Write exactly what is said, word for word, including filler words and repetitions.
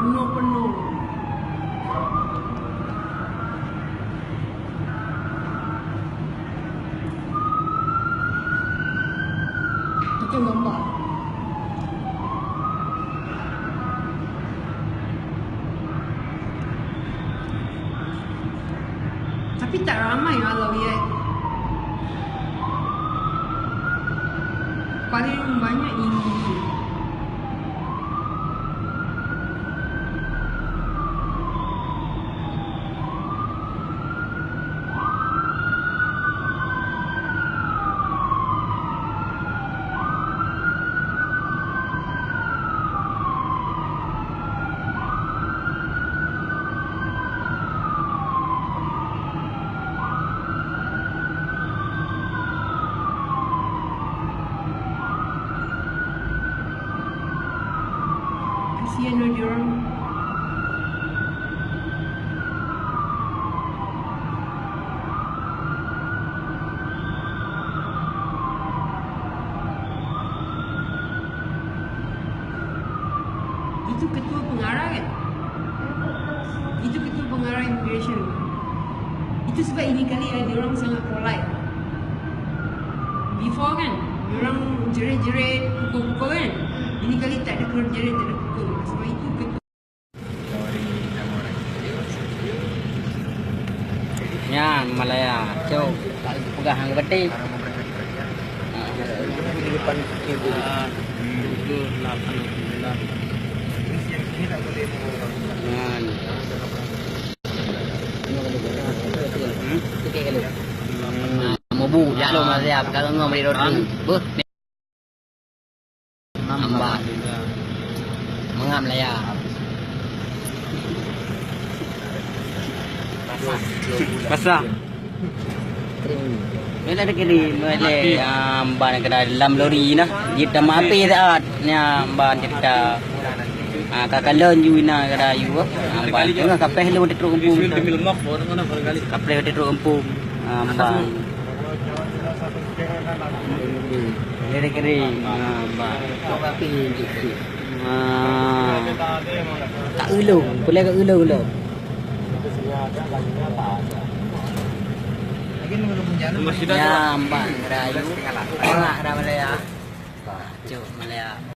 Penuh-penuh. Itu gambar. Tapi tak ramai walau ya. Paling banyak ini. Kasihan loh diorang. Itu ketua pengarah kan? Itu ketua pengarah immigration. Itu sebab ini kali ya, diorang sangat polite. Before kan, diorang jerit-jerit, pukul-pukul kan. Ini kali tak ada keluar jerit, tak ada pukul. Sebab itu ketua. Nyan Malaya, cok, tak peugah hang batik. Di depan pintu. Ah, hmm. Tujuh, lapan, sembilan. Nyan. Hmm? Tiga kali. Hmm. Ah, mabuk, jak lo Malaya, peugah ngon beri roti. Beuh. Amban. Mangat Malaya. Pasah. Bila ada kiri, mulai amban kena dalam lori nah. Jita mapi saat nya amban cerita. Ah, ka kalon yu ina kada yu. Amban tengah kapeh lu trok kampung. Kapeh trok kampung. Amban. Kiri-kiri. Ha, bah. Tok api ni, cik, cik. Ha. Kat Ulong, pulai kat Ulong, Ulong. Ya, bah, rayu. Tengok dah Malaya. Bah, cuk, Malaya.